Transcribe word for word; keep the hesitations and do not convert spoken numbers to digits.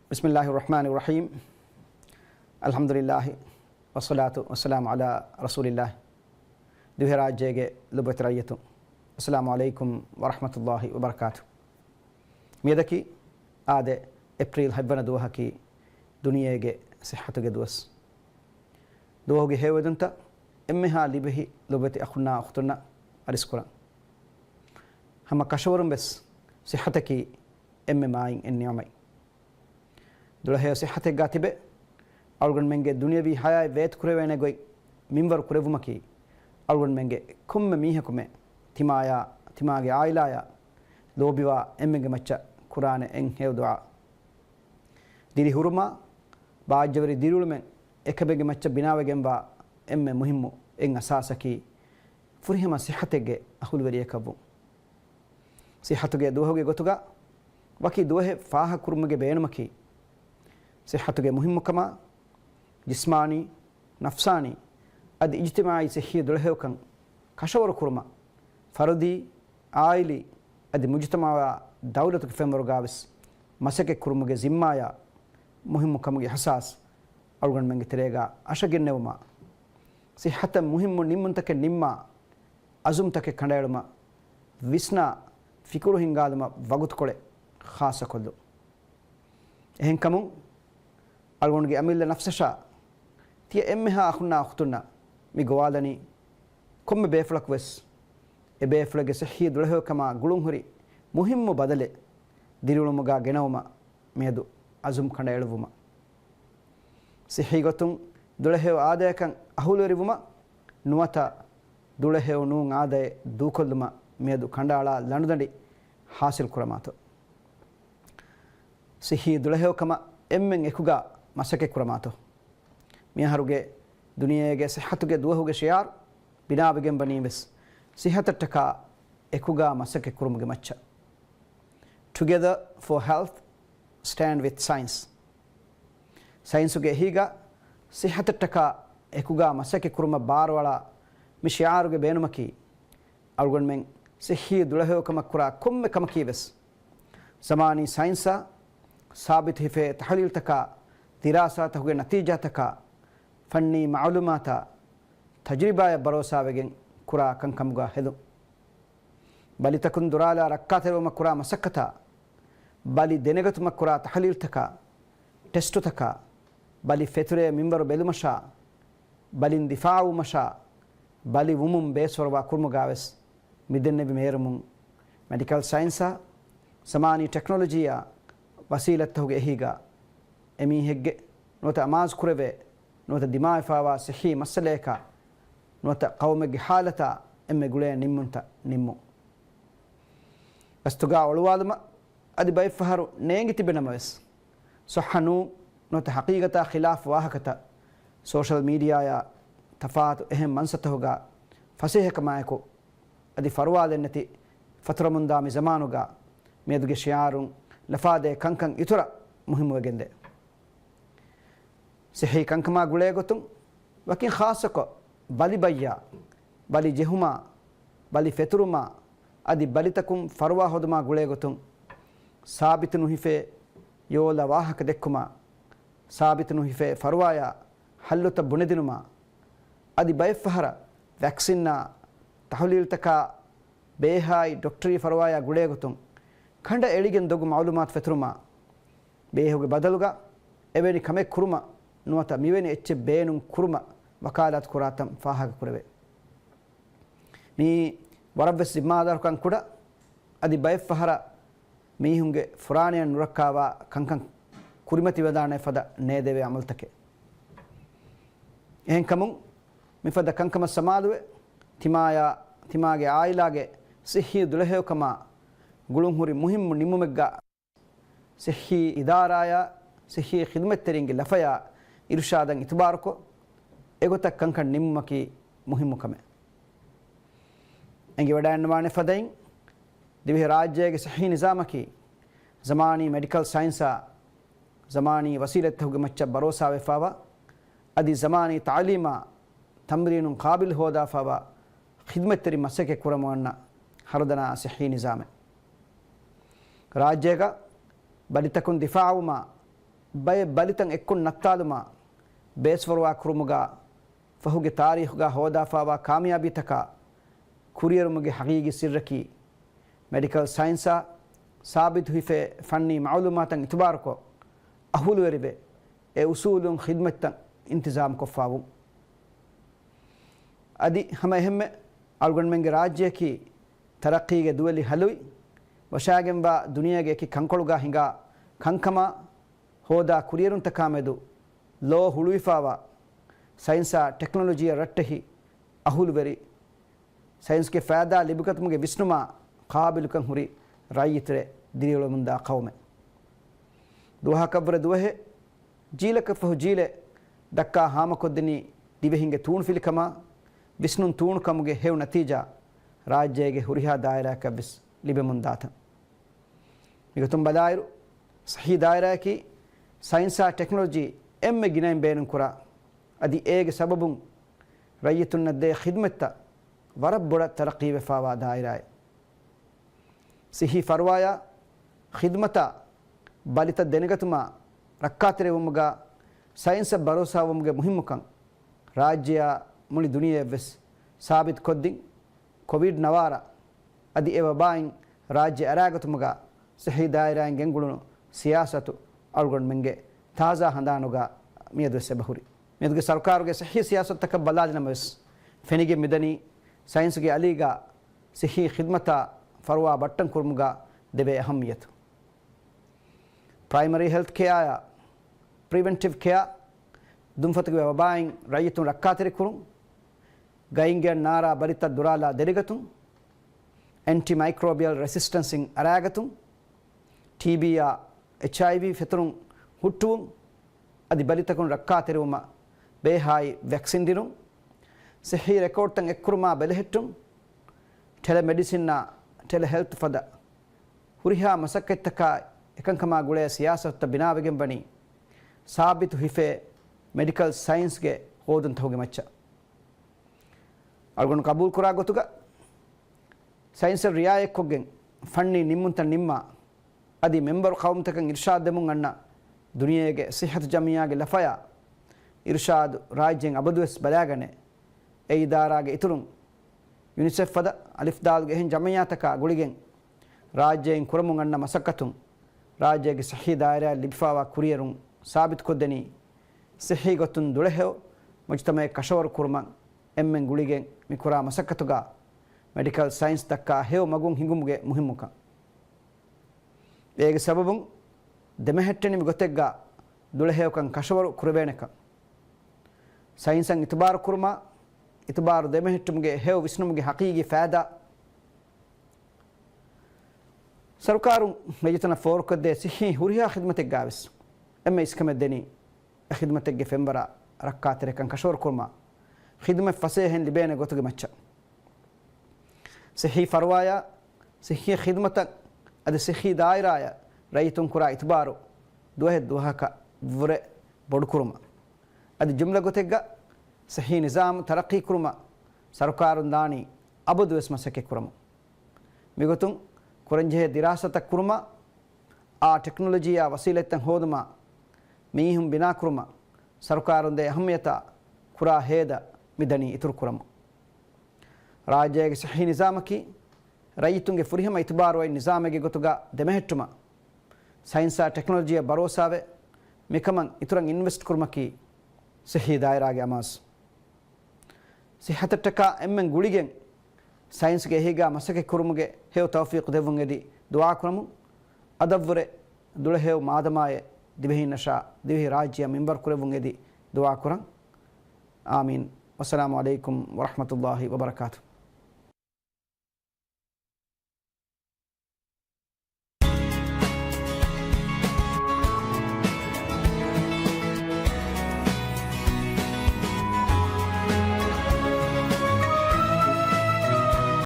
بسم الله الرحمن الرحيم. الحمد لله والصلاة والسلام على رسول الله. ދިވެހިރާއްޖޭގެ ލޮބުވެތި ރައްޔިތުން، އައްސަލާމު ޢަލައިކުމް ވަރަޙްމަތުﷲި ވަބަރަކާތު. މިއަދަކީ އާދެ، އޭޕްރީލް ހަތްވަނަ ދުވަހަކީ ދުނިޔޭގެ ސިއްޙަތުގެ ދުވަސް. ދުވަހުގެ ހެޔޮއެދުންތައް އެންމެހާ ލިބިހި ލޮބުވެތި އަޚުންނާ އުޚްތުންނަށް އަރިސްކުރަން. ހަމަ ކަށަވަރުން ވެސް ސިއްޙަތަކީ އެންމެ މާތް ނިޢުމަތް. ދުޅަހެޔޮ ސިއްޙަތެއްގާ ތިބެ، އަޅުގަނޑުމެންގެ ދުނިޔަވީ ޙަޔާތް ވޭތުކުރެވޭނެ ގޮތް މިންވަރު ކުރެއްވުމަކީ، އަޅުގަނޑުމެންގެ ކޮންމެ މީހަކުމެ ތިމާޔާ، ތިމާގެ ޢާއިލާޔާ ލޯބިވާ އެންމެންގެ މައްޗަށް ކުރާނެ އެއް ހެޔޮ ދުޢާ. ދިރިހުރުމާ، ބާއްޖަވެރި ދިރިއުޅުމެއް އެކަމެއްގެ މައްޗަށް ބިނާވެގެންވާ އެންމެ މުހިއްމު އެއް އަސާސަކީ، ފުރިހަމަ ސިއްޙަތެއްގެ އަހުލުވެރިޔަކަށްވުން. ސިއްޙަތުގެ ދުވަހުގެ ގޮތުގަ ވަކި ދުވަހެއް ފާހަގަކުރުމުގެ ބޭނުމަކީ، ސިއްޙަތުގެ މުހިއްމުކަމާ، ޖިސްމާނީ، ނަފްސާނީ، އަދި އިޖްތިމާޢީ ސިއްޙީ ދުޅަހެޔޮކަން ކަށަވަރު ކުރުމަށް، ފަރުދީ، ޢާއިލީ، އަދި މުޖުތަމަޢާ ދައުލަތުގެ ފެންވަރުގާވެސް މަސައްކަތް ކުރުމުގެ ޒިންމާޔާ މުހިއްމު ކަމުގެ އިޙްސާސް އަޅުގަނޑުމެންގެ ތެރޭގާ އަށަގެންނެވުމާ، ސިއްޙަތަށް މުހިއްމު ނިންމުންތަކެއް ނިންމާ، އަޒުމްތަކެއް ކަނޑައެޅުމަށް، ވިސްނާ، ފިކުރު ހިންގާލުމަށް ވަގުތުކޮޅެއް ޚާއްޞަކޮށްލުން. އެހެންކަމުން، އަޅުގަނޑުގެ އަމިއްލަ ނަފްސަށާ، ތިޔަ އެންމެހާ އަޚުންނާ އުޚްތުންނަށް މި ގޮވާލަނީ، ކޮންމެ ބޭފުޅަކުވެސް އެބޭފުޅެއްގެ ސިއްޙީ ދުޅަހެޔޮކަމާ ގުޅުންހުރި މުހިއްމު ބަދަލެއް ދިރިއުޅުމުގާ ގެނައުމަށް މިއަދު އަޒުމް ކަނޑައެޅުއްވުމަށް. ސިއްޙީ ގޮތުން ދުޅަހެޔޮ އާދަޔަކަށް އަހުލުވެރިވުމަށް ނުވަތަ ދުޅަހެޔޮ ނޫން އާދައެއް ދޫކޮށްލުމަށް މިއަދު ކަނޑައަޅާ ލަނޑުދަނޑި ޙާޞިލް ކުރަމާތޯ. ސިއްޙީ ދުޅަހެޔޮކަމަށް އެންމެން އެކުގާ މަސައްކަތް ކުރަމާތޯ. މިއަހަރުގެ ދުނިޔޭގެ ސިއްޙަތުގެ ދުވަހުގެ ޝިޢާރު ބިނާވެގެން ވަނީ ވެސް، ސިއްޙަތަށްޓަކާ އެކުގާ މަސައްކަތް ކުރުމުގެ މައްޗަށް. Together for health, stand with science. ސައިންސުގެ އެހީގަ ސިއްޙަތަށްޓަކާ އެކުގާ މަސައްކަތް ކުރުމަށް ބާރުއަޅާ މި ޝިޢާރުގެ ބޭނުމަކީ، އަޅުގަނޑުމެން ސިއްޙީ ދުޅަހެޔޮކަމަށް ކުރާ ކޮންމެ ކަމަކީ ވެސް، ޒަމާނީ ސައިންސާ ސާބިތު ހިފޭ ތަޙުލީލްތަކާ، ދިރާސާތަކުގެ ނަތީޖާތަކާ، ފަންނީ މަޢުލޫމާތާ، ތަޖުރިބާޔަށް ބަރޯސާވެގެން ކުރާ ކަންކަމުގަ ހެދުން. ބަލިތަކުން ދުރާލާ ރައްކާތެރިވުމަށް ކުރާ މަސައްކަތާ، ބަލި ދެނެގަތުމަށް ކުރާ ތަޙުލީލްތަކާ، ޓެސްޓުތަކާ، ބަލި ފެތުރޭ މިންވަރު ބެލުމަށާ، ބަލިން ދިފާޢުވުމަށާ، ބަލި ވުމުން ބޭސްފަރުވާ ކުރުމުގާވެސް މިދެންނެވި މޭރުމުން، މެޑިކަލް ސައިންސާ، ޒަމާނީ ޓެކްނޮލޮޖީއާ، ވަސީލަތްތަކުގެ އެހީގަ އެމީހެއްގެ ނުވަތަ އަމާޒުކުރެވޭ، ނުވަތަ ދިމާވެފާވާ ސިއްޙީ މައްސަލަޔަކާ، ނުވަތަ ޤައުމެއްގެ ޙާލަތާ އެންމެ ގުޅޭ ނިންމުންތައް ނިންމުން. ގަސްތުގާ އޮޅުވާލުމަށް އަދި ބައެއްފަހަރު ނޭނގި ތިބެނަމަވެސް، ޞައްޙަ ނޫން ނުވަތަ ޙަޤީޤަތާ ޚިލާފު ވާހަކަތައް ސޯޝަލް މީޑިއާޔާ ތަފާތު އެހެން މަންސަތަހުގާ ފަސޭހަކަމާއެކު އަދި ފަރުވާލެއްނެތި ފަތުރަމުންދާ މި ޒަމާނުގާ މިއަދުގެ ޝިޢާރުން ލަފާދޭ ކަންކަން އިތުރަށް މުހިއްމުވެގެންދޭ. ސިއްޙީ ކަންކަމާ ގުޅޭގޮތުން ވަކިން ޚާއްޞަކޮށް، ބަލި ބައްޔާ، ބަލި ޖެހުމާ، ބަލި ފެތުރުމާ، އަދި ބަލިތަކުން ފަރުވާ ހޯދުމާ ގުޅޭގޮތުން، ސާބިތު ނުހިފޭ ޔޯލަ ވާހަކަ ދެއްކުމާ، ސާބިތު ނުހިފޭ ފަރުވާޔާ ހައްލުތައް ބުނެދިނުމާ، އަދި ބައެއްފަހަރަށް ވެކްސިންއާ ތަޙުލީލްތަކާ ބޭހާއި ޑޮކްޓަރީ ފަރުވާޔާ ގުޅޭގޮތުން، ކަނޑަ އެޅިގެން ދޮގު މަޢުލޫމާތު ފެތުރުމާ، ބޭހުގެ ބަދަލުގަ އެވެނި ކަމެއް ކުރުމަށް ނުވަތަ މިވެނި އެއްޗެއް ބޭނުން ކުރުމަށް ވަކާލާތު ކުރާތަން ފާހަގަކުރެވޭ. މިއީ ވަރަށްވެސް ޒިންމާދާރުކަން ކުޑަ، އަދި ބައެއްފަހަރަށް މީހުންގެ ފުރާނަޔަށް ނުރައްކާވާ ކަންކަން ކުރިމަތިވެދާނެ ފަދަ ނޭދެވޭ ޢަމަލުތަކެއް. އެހެންކަމުން، މިފަދަ ކަންކަމަށް ސަމާލުވެ، ތިމާޔާ، ތިމާގެ ޢާއިލާގެ ސިއްޙީ ދުޅަހެޔޮކަމާ ގުޅުންހުރި މުހިއްމު ނިންމުމެއްގަ ސިއްޙީ އިދާރާޔާ ސިއްޙީ ޚިދުމަތްތެރިންގެ ލަފަޔާ އިރުޝާދަށް އިތުބާރުކޮށް، އެގޮތަށް ކަންކަން ނިންމުމަކީ މުހިއްމު ކަމެއް. އެނގިވަޑައިންނަވާނެ ފަދައިން، ދިވެހި ރާއްޖޭގެ ސިއްޙީ ނިޒާމަކީ، ޒަމާނީ މެޑިކަލް ސައިންސާ، ޒަމާނީ ވަސީލަތްތަކުގެ މައްޗަށް ބަރޯސާވެފާވާ، އަދި ޒަމާނީ ތަޢުލީމާ، ތަމްރީނުން ޤާބިލް ހޯދާފާވާ، ޚިދުމަތްތެރި މަސައްކަތް ކުރަމުން އަންނަ ހަރުދަނާ ސިއްޙީ ނިޒާމެއް. ރާއްޖޭގަ ބަލިތަކުން ދިފާޢުވުމާ، ބައެއް ބަލިތައް އެއްކޮށް ނައްތާލުމާ ބޭސްފަރުވާ ކުރުމުގާ ފަހުގެ ތާރީޚުގާ ހޯދާފާވާ ކާމިޔާބީތަކާ ކުރިއެރުމުގެ ހަގީގީ ސިއްރަކީ، މެޑިކަލް ސައިންސާ ސާބިތު ހިފޭ ފަންނީ މައުލޫމާތަށް އިތުބާރުކޮށް، އަހުލުވެރިވެ، އެ އުސޫލުން ޚިދްމަތްތައް އިންތިޒާމްކޮށްފާވުން. އަދި ހަމަ އެހެންމެ އަޅުގަނޑުމެންގެ ރާއްޖެއަކީ ތަރައްޤީގެ ދުވެލި ހަލުވި، ވަށާގެންވާ ދުނިޔޭގެ އެކި ކަންކޮޅުގާ ހިނގާ ކަންކަމާ ހޯދާ ކުރިއެރުންތަކާމެދު ލޯ ހުޅުވިފާވާ، ސައިންސާ ޓެކްނޮލޮޖީއަށް ރައްޓެހި އަހުލުވެރި، ސައިންސްގެ ފައިދާ ލިބިގަތުމުގެ ވިސްނުމާ ޤާބިލުކަން ހުރި ރައްޔިތުން ދިރިއުޅެމުންދާ ޤައުމެއް. ދުވަހަކަށްވުރެ ދުވަހެއް، ޖީލަކަށްފަހު ޖީލެއް ދައްކާ ހާމަކޮށްދިނީ ދިވެހިންގެ ތޫނުފިލިކަމާ ވިސްނުން ތޫނުކަމުގެ ހެޔޮ ނަތީޖާ ރާއްޖޭގެ ހުރިހާ ދާއިރާއަކަށްވެސް ލިބެމުންދާތަން. މިގޮތުން ބަލާއިރު، ޞިއްޙީ ދާއިރާއަކީ ސައިންސާ ޓެކްނޮލޮޖީ އެންމެ ގިނައިން ބޭނުންކުރާ، އަދި އޭގެ ސަބަބުން ރައްޔިތުންނަށް ދޭ ޚިދްމަތްތައް ވަރަށް ބޮޑަށް ތަރައްޤީވެފާވާ ދާއިރާއެއް. ޞިއްޙީ ފަރުވާޔާ ޚިދްމަތާ ބަލިތައް ދެނެގަތުމާ ރައްކާތެރިވުމުގާ ސައިންސަށް ބަރޯސާވުމުގެ މުހިއްމުކަން ރާއްޖެއާ މުޅި ދުނިޔެއަށްވެސް ސާބިތުކޮށްދިން، ކޮވިޑް ނަވާރަ އަދި އެ ވަބާއިން ރާއްޖެ އަރާގަތުމުގާ ޞިއްޙީ ދާއިރާއިން ގެންގުޅުނު ސިޔާސަތު އަޅުގަނޑުމެންގެ ތާޒާ ހަނދާނުގާ މިއަދުވެސް އެބަހުރި. މިއަދުގެ ސަރުކާރުގެ ޞިއްޙީ ސިޔާސަތުތަކަށް ބަލާލިނަމަވެސް، ފެނިގެން މިދަނީ ސައިންސްގެ އަލީގާ ޞިއްޙީ ޚިދްމަތާ ފަރުވާ ބައްޓަން ކުރުމުގާ ދެވޭ އަހައްމިޔަތު. ޕްރައިމަރީ ހެލްތް ކެއާއާ ޕްރިވެންޓިވް ކެއާ، ދުންފަތުގެ ވަބާއިން ރައްޔިތުން ރައްކާތެރި ކުރުން، ގައިންގެއަށް ނާރާ ބަލިތައް ދުރާލާ ދެރިގަތުން، އެންޓި މައިކްރޯބިއަލް ރެސިސްޓެންސިން އަރާގަތުން، ޓީބީއާ އެޗްއައިވީ ފެތުރުން ހުއްޓުވުން، އަދި ބަލިތަކުން ރައްކާތެރިވުމަށް ބޭހާއި ވެކްސިން ދިނުން، ޞިއްޙީ ރެކޯޑްތައް އެއްކުރުމާ ބެލެހެއްޓުން، ޓެލެމެޑިސިންއާ ޓެލެހެލްތު ފަދަ ހުރިހާ މަސައްކަތްތަކާ އެކަންކަމާ ގުޅޭ ސިޔާސަތުތައް ބިނާވެގެން ވަނީ ސާބިތު ހިފޭ މެޑިކަލް ސައިންސްގެ ހޯދުންތަހުގެ މައްޗަށް. އަޅުގަނޑު ޤަބޫލުކުރާ ގޮތުގަ ސައިންސަށް ރިއާޔަތްކޮށްގެން ފަންނީ ނިންމުންތައް ނިންމާ، އަދި މެމްބަރު ޤައުމުތަކަށް އިރުޝާދު ދެމުން އަންނަ ދުނިޔޭގެ ޞިއްޙަތު ޖަމިއްޔާގެ ލަފަޔާ އިރުޝާދު ރާއްޖޭން އަބަދުވެސް ބަލާގަނެ، އެ އިދާރާގެ އިތުރުން ޔުނިސެފް ފަދަ އަލިފް ދާލުގެ އެހެން ޖަމިއްޔާތަކާ ގުޅިގެން ރާއްޖޭން ކުރަމުން އަންނަ މަސައްކަތުން ރާއްޖޭގެ ޞިއްޙީ ދާއިރާއަށް ލިބިފާވާ ކުރިއެރުން ސާބިތުކޮށްދެނީ، ޞިއްޙީ ގޮތުން ދުޅަހެޔޮ މުޖުތަމަޢެއް ކަށަވަރު ކުރުމަށް އެންމެން ގުޅިގެން މި ކުރާ މަސައްކަތުގާ މެޑިކަލް ސައިންސް ދައްކާ ހެޔޮ މަގުން ހިނގުމުގެ މުހިއްމުކަން. އޭގެ ސަބަބުން ދެމެހެއްޓެނިވި ގޮތެއްގާ ދުޅަހެޔޮކަން ކަށަވަރު ކުރެވޭނެކަން. ސައިންސަށް އިތުބާރު ކުރުމާ، އިތުބާރު ދެމެހެއްޓުމުގެ ހެޔޮ ވިސްނުމުގެ ހަޤީގީ ފައިދާ. ސަރުކާރުން ރައްޔިތުންނަށް ފޯރުކޮށްދޭ ސިއްހީ ހުރިހާ ޚިދުމަތެއްގާވެސް އެންމެ އިސްކަމެއް ދެނީ، އެ ޚިދުމަތެއްގެ ފެންވަރާ ރައްކާތެރިކަން ކަށަވަރު ކުރުމާ، ޚިދުމަތް ފަސޭހައިން ލިބޭނެ ގޮތުގެ މައްޗަށް. ސިއްހީ ފަރުވާޔާ، ސިއްހީ ޚިދުމަތަށް އަދި ސިއްހީ ދާއިރާޔަށް ރައްޔިތުން ކުރާ އިތުބާރު ދުވަހެއް ދުވަހަކަށް ވުރެ ބޮޑުކުރުމަށް. އަދި ޖުމްލަ ގޮތެއްގަ ސިއްހީ ނިޒާމު ތަރައްޤީ ކުރުމަށް ސަރުކާރުން ދާނީ އަބަދުވެސް މަސައްކަތް ކުރަމުން. މިގޮތުން ކުރަންޖެހޭ ދިރާސާތައް ކުރުމަށް، އާ ޓެކްނޮލޮޖީއާ ވަސީލަތްތައް ހޯދުމަށް، މީހުން ބިނާކުރުމަށް ސަރުކާރުން ދޭ އަހައްމިޔަތާ ކުރާ ހޭދަ މި ދަނީ އިތުރު ކުރަމުން. ރާއްޖޭގެ ސިއްހީ ނިޒާމަކީ ރައްޔިތުންގެ ފުރިހަމަ އިތުބާރުވައި ނިޒާމެއްގެ ގޮތުގަ ދެމެހެއްޓުމަށް، ސައިންސާ ޓެކްނޮލޮޖީއަށް ބަރޯސާވެ، މިކަމަށް އިތުރަށް އިންވެސްޓް ކުރުމަކީ ސިއްހީ ދާއިރާގެ އަމާޒު. ސިއްހަތަށްޓަކާ އެންމެން ގުޅިގެން ސައިންސްގެ އެހީގާ މަސައްކަތް ކުރުމުގެ ހެޔޮ ތައުފީޤު ދެއްވުން އެދި ދުޢާ ކުރަމުން. އަދަށްވުރެ ދުޅަހެޔޮ މާދަމާއެއް ދިވެހިންނަށާ ދިވެހި ރާއްޖެއަށް މިންވަރު ކުރެއްވުން އެދި ދުޢާ ކުރަން. އާމީން. ވައްސަލާމު ޢަލައިކުމް ވަރަޙްމަތުﷲި ވަބަރަކާތުހު.